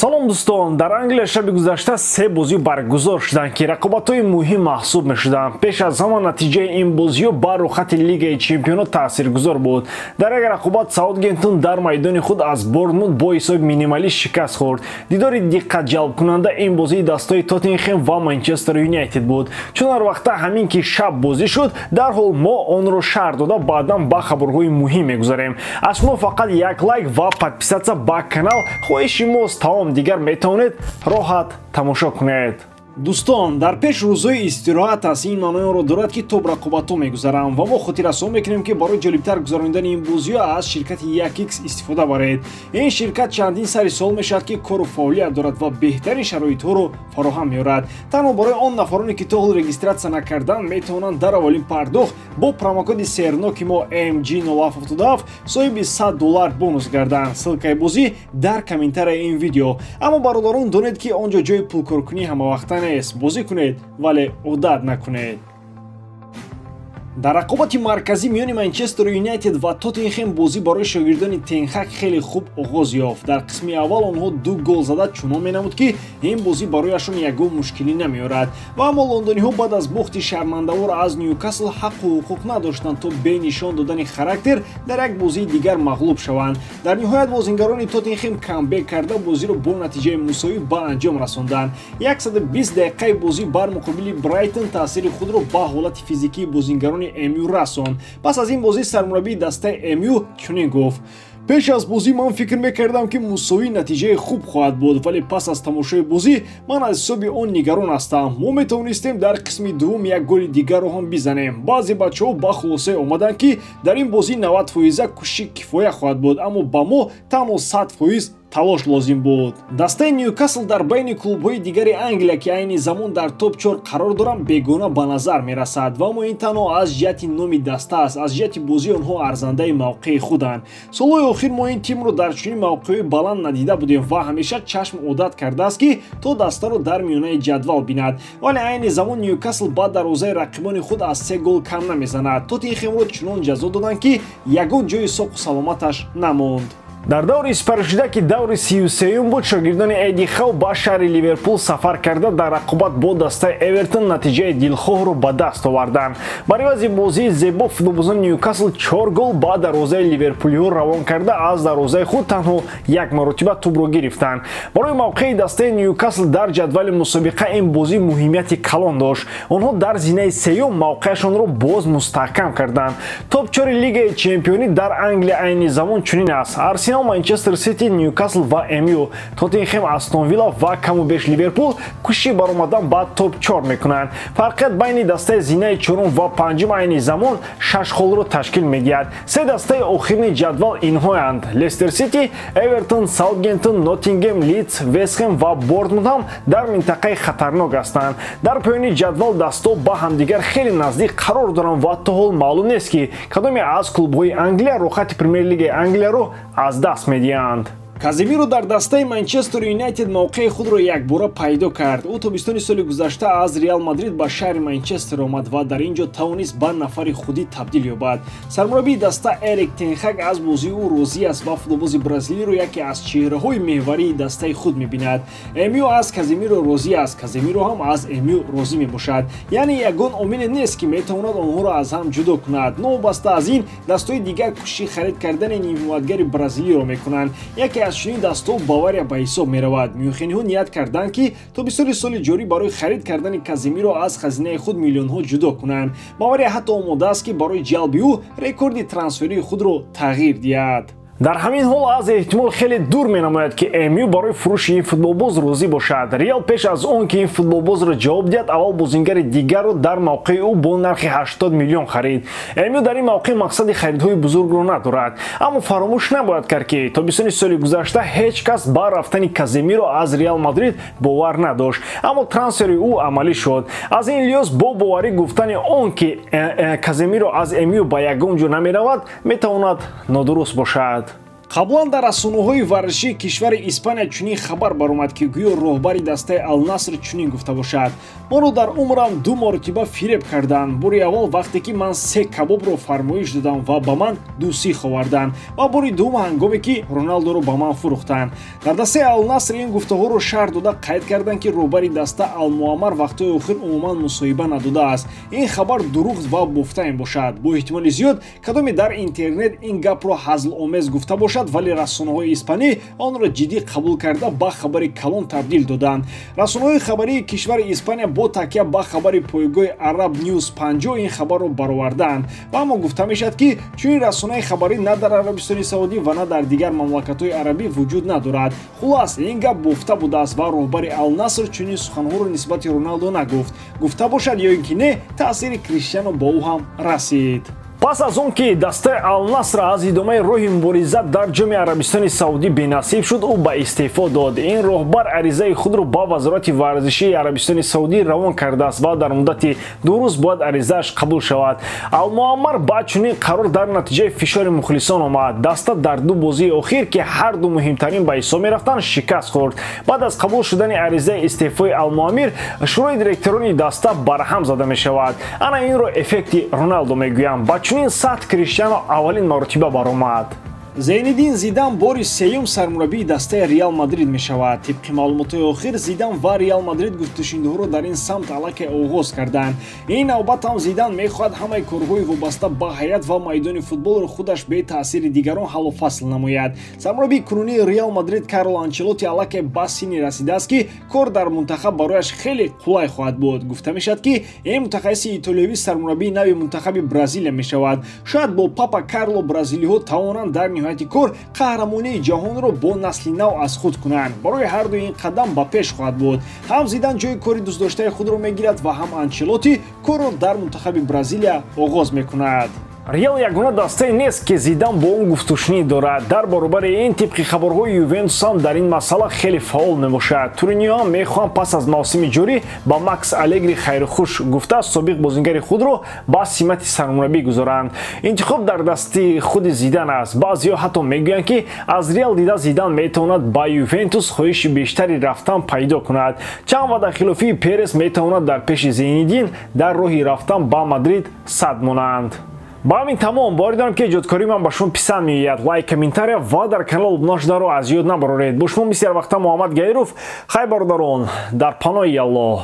Салом дӯстон, дар Англия шаби гузашта се бозӣ баргузор шуданд, ки рақобатҳои муҳим маҳсуб мешуданд. Пеш аз ҳама натиҷаи ин бозиҳо бар рӯхати Лигаи чемпионот таъсиргузор буд. Дар як рақобат Саутгемптон дар майдони худ аз Борнмут бо ҳисоби минималӣ шикаст хӯрд. Дидори диққатҷалбкунанда ин бозии дастаи Тоттенхем ва Манчестер Юнайтед буд. Чун ҳар вақта ҳамин ки шаб бозӣ шуд, дарҳол мо онро шарҳ дода, баъдан ба хабарҳои муҳим мегузарем. Аз шумо фақат як лайк ва подписаться ба канал хоҳиши мост. Тамом, дигар метавонед роҳат тамошо кунед. Дӯстон, дар пеш рӯзҳои истироҳат аст. Ин маънои онро дорад, ки топ рақобатҳо мегузаранд ва мо хотиррасон мекунем, ки барои ҷолибтар гузаронидани ин бозиҳо аз ширкати 1x истифода баред. Ин ширкат чандин сари сол мешавад, ки кору фаъолият дорад ва беҳтарин шароитҳоро фароҳам меорад. Танҳо барои он нафароне, ки то ҳол регистрация накардан, метавонанд дар аввалин пардохт бо промокоди серноки мо MG0777 соҳиби $100 бонус гарданд. Ссылкаи бозӣ дар комментарияи ин видео. Аммо, бародарон, донед, ки он ҷо ҷои пулкоркунӣ ҳамавақта нест. Бозӣ кунед, вале одат накунед. Дар рақобати марказӣ миёни Манчестер Юнайтед ва Тоттенхем бозӣ барои шогирдони Тенхак хеле хуб оғоз ёфт. Дар қисми аввал онҳо ду гол зада, чунон менамуд, ки ин бозӣ барояшон ягон мушкилӣ намеорад. Ва аммо лондониҳо баъд аз бохти шармандавор аз Ньюкасл ҳаққу ҳуқуқ надоштанд, то бе нишон додани характер дар як бозии дигар мағлуб шаванд. Дар ниҳоят бозингарони Тоттенхем камбек карда, бозиро бо натиҷаи мусовӣ ба анҷом расонданд. 120 дақиқаи бозӣ бар муқобили Брайтон таъсири худро ба ҳолати физикии бозингарони МЮ расон. Пас аз ин бозӣ сармураббии дастаи МЮ чунин гуфт: «Пеш аз бозӣ ман фикр мекардам, ки мусовӣ натиҷаи хуб хоҳад буд, вале пас аз тамошои бозӣ ман аз ҳисоби он нигарон ҳастам. Мо метавонистем дар қисми дуввум як голи дигарро ҳам бизанем. Баъзе бачаҳо ба хулосае омаданд, ки дар ин бозӣ 90 фоиза кӯшиши кифоя хоҳад буд, аммо ба мо танҳо 100% талош лозим буд». Дастаи Ньюкасл дар байни клубҳои дигари Англия, ки айни замон дар топ-4 қарор доранд, бегона ба назар мерасад. Ва аммо ин танҳо аз ҷиҳати номи даста аст. Аз ҷиҳати бозӣ онҳо арзандаи мавқеи худанд. Солҳои охир мо ин тимро дар чунин мавқеъҳои баланд надида будем ва ҳамеша чашм одат кардааст, ки то дастаро дар миёнаи ҷадвал бинад. Вале айни замон Ньюкасл ба дарвозаи рақибони худ аз се гол кам намезанад. Тоттенхемро чунон ҷазо доданд, ки ягон ҷои соқу саломаташ намонд. Дар даври сипаришуда, ки даври 33-юм буд, шогирдони Эдди Хав ба шаҳри Ливерпул сафар карда, дар рақобат бо дастаи Эвертон натиҷаи дилхоҳро ба даст оварданд. Бар ивази бозии зебо футболбозони Ньюкасл чор гол ба дарвозаи ливерпулиҳо равон карда, аз дарвозаи худ танҳо як маротиба тӯбро гирифтанд. Барои мавқеи дастаи Ньюкасл дар ҷадвали мусобиқа ин бозӣ муҳимияти калон дошт. Онҳо дар зинаи сеюм мавқеашонро боз мустаҳкам карданд. Топ-чори Лигаи чемпионӣ дар Англия айни замон чунин аст: Арсенал, Манчестер Сити, Ньюкасл ва МЮ. Тоттенхем, Астон Вилла ва каму беш Ливерпул кӯшиши баромадан ба топ-4 мекунанд. Фарқият байни дастаи зинаи чорум ва панҷум айни замон шаш холро ташкил медиҳад. Се дастаи охирини ҷадвал инҳоянд: Лестер Сити, Эвертон, Саутгемптон, Ноттингем, Лидс, Вестхем ва Борнмут ҳам дар минтақаи хатарнок ҳастанд. Дар поёни ҷадвал дастҳо ба ҳамдигар хеле наздик қарор доранд ва то ҳол маълум нест, ки кадоме аз клубҳои Англия рӯхати Премер-лигаи Англияро аз даст медиҳанд. Каземиро дар дастаи Манчестер Юнайтед мавқеи худро якбора пайдо кард. Ӯ тобистони соли гузашта аз Реал Мадрид ба шаҳри Манчестер омад ва дар ин ҷо тавонист ба нафари худӣ табдил ёбад. Сармураббии даста Эрик Тенхак аз бозии ӯ розӣ аст ва футболбози бразилиро яке аз чеҳраҳои меҳварии дастаи худ мебинад. МЮ аз Каземиро розӣ аст, Каземиро ҳам аз МЮ розӣ мебошад, яъне ягон омиле нест, ки метавонад онҳоро аз ҳам ҷудо кунад. Новобаста аз ин, дастҳои дигар кӯшиши харид кардани нимҳимоятгари бразилиро мекунанд. Яке аз чунин дастҳо Бавария ба ҳисоб меравад. Мюнхениҳо ният карданд, ки тобистони соли ҷорӣ барои харид кардани Каземиро аз хазинаи худ миллионҳо ҷудо кунанд. Бавария ҳатто омода аст, ки барои ҷалби ӯ рекорди трансферии худро тағйир диҳад. Дар ҳамин ҳол аз эҳтимол хеле дур менамояд, ки МЮ барои фурӯши ин футболбоз розӣ бошад. Реал пеш аз он ки ин футболбозро ҷавоб диҳад, аввал бозингари дигарро дар мавқеи ӯ бо нархи 80 миллион харид. МЮ дар ин мавқеъ мақсади харидҳои бузургро надорад. Аммо фаромӯш набояд кард, ки тобистони соли гузашта ҳеҷ кас ба рафтани Каземиро аз Реал Мадрид бовар надошт, аммо трансфери ӯ амалӣ шуд. Аз ин лиҳоз бо боварӣ гуфтани он ки Каземиро аз МЮ ба ягон ҷо намеравад, метавонад нодуруст бошад. Қаблан дар расонаҳои варзишии кишвари Испания чунин хабар баромад, ки гӯё роҳбари дастаи Алнаср чунин гуфта бошад: «Моро дар умрам 2 маротиба фиреб карданд. Бори аввал вақте ки ман 3 кабобро фармоиш додам ва ба ман 2 сих оварданд, ва бори дуввум ҳангоме ки Роналдоро ба ман фурӯхтанд». Дар дастаи Алнаср ин гуфтаҳоро шарҳ дода қайд карданд, ки роҳбари даста Алмуаммар вақтҳои охир умуман мусоҳиба надодааст. Ин хабар дурӯғ ва бофта мебошад. Бо эҳтимоли зиёд кадоме дар интернет ин гапро ҳазломез гуфта бошад, вале расонаҳои испанӣ онро ҷиддӣ қабул карда ба хабари калон табдил доданд. Расонаҳои хабарии кишвари Испания бо такя ба хабари пойгоҳи Араб Ньюс 50 ин хабарро бароварданд. Ва аммо гуфта мешавад, ки чунин расонаи хабарӣ на дар Арабистони Саудӣ ва на дар дигар мамлакатҳои арабӣ вуҷуд надорад. Хулас, ин гап бофта будааст ва роҳбари Алнаср чунин суханҳоро нисбати Роналдо нагуфт. Гуфта бошад ё ин ки не, таъсири Криштиано ба ӯ ҳам расид. Пас аз он ки дастаи Алнаср аз идомаи роҳи мубориза дар ҷоми Арабистони Саудӣ бенасиб шуд, ӯ ба истеъфо дод. Ин роҳбар аризаи худро ба вазорати варзишии Арабистони Саудӣ равон кардааст ва дар муддати 2 рӯз бояд аризааш қабул шавад. Алмуаммар ба чунин қарор дар натиҷаи фишори мухлисон омад. Даста дар 2 бозии охир, ки ҳар ду муҳимтарин ба ҳисоб мерафтанд, шикаст хӯрд. Баъд аз қабул шудани аризаи истеъфои Алмуаммир, шӯрои директорони даста барҳам зада мешавад. Ана инро эффекти Роналдо мегӯям. Ба чунин сатҳ Криштиано аввалин маротиба баромад. Зайниддин Зидан бори сеюм сармураббии дастаи Реал Мадрид мешавад. Тибқи маълумотҳои охир, Зидан ва Реал Мадрид гуфтушунидҳоро дар ин самт аллакай оғоз карданд. Ин навбат ҳам Зидан мехоҳад ҳамаи корҳои вобаста ба ҳайат ва майдони футболро худаш бе таъсири дигарон ҳаллу фасл намояд. Сармураббии кунунии Реал Мадрид Карло Анчелотти аллакай ба синне расидааст, ки кор дар мунтахаб барояш хеле қулай хоҳад буд. Гуфта мешавад, ки ин мутахассиси итолиёвӣ сармураббии нави мунтахаби Бразилия мешавад. Шояд бо Папа Карло бразилиҳо тавонанд дар ниҳояти кор қаҳрамонии ҷаҳонро бо насли нав аз худ кунанд. Барои ҳар ду ин қадам ба пеш хоҳад буд. Ҳам Зидан ҷои кори дӯстдоштаи худро мегирад ва ҳам Анчелотти корро дар мунтахаби Бразилия оғоз мекунад. Реал ягона дастае нест, ки Зидан бо он гуфтушунид дорад. Дар баробари ин, тибқи хабарҳои Ювентус ҳам дар ин масъала хеле фаъол мебошад. Туриниҳо мехоҳанд пас аз мавсими ҷорӣ ба Макс Алегри хайрхуш гуфта собиқ бозингари худро ба симати сармураббӣ гузоранд. Интихоб дар дасти худи Зидан аст. Баъзеҳо ҳатто мегӯянд, ки аз Реал дида Зидан метавонад ба Ювентус хоҳиши бештари рафтан пайдо кунад. Чанд ваъда хилофии Перес метавонад дар пеши Зайниддин дар роҳи рафтан ба Мадрид сад монанд. Ба ҳамин тамом. Боварӣ дорам, ки эҷодкории ман ба шумо писанд меояд. Лайк, комментария ва дар канал обуна шударо аз ёд набароред. Бо шумо мисли ҳар вақта Муҳаммад Гаиров. Хайр, бародарон, дар паноҳи Аллоҳ.